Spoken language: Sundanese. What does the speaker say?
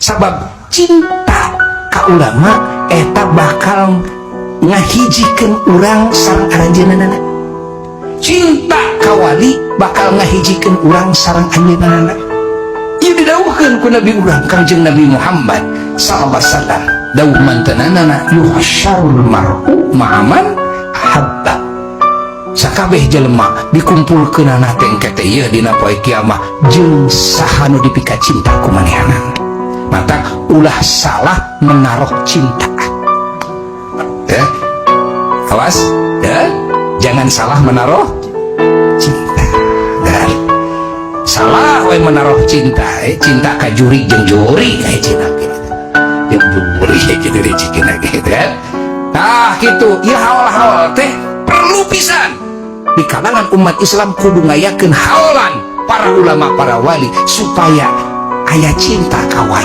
Sabab cinta ka ulama eta bakal ngahijikeun urang sareng aranjeunna. Cinta ka wali bakal ngahijikeun urang sareng anjeunna. Ieu didawuhkeun ku Nabi urang, Kangjeng Nabi Muhammad sallallahu alaihi wasallam. Dawuh mantenanana, yuhasyarul mar'u ma'aman ahabba. Sakabeh jelema dikumpulkeunana teh engke teh ieu dina poe kiamah jeung saha nu dipika cinta ku manehna. Maka ulah salah menaruh cinta ya, awas ya, jangan salah menaruh cinta. Dan salah we menaruh cinta, cinta ka juri jeung juri kayak cinta gitu jeung juri gitu deh cikina gitu kan. Nah, gitu ya, haul-haul teh perlu pisan di kalangan umat Islam. Kudu ngayakeun haolan para ulama, para wali, supaya aya cinta ka wali.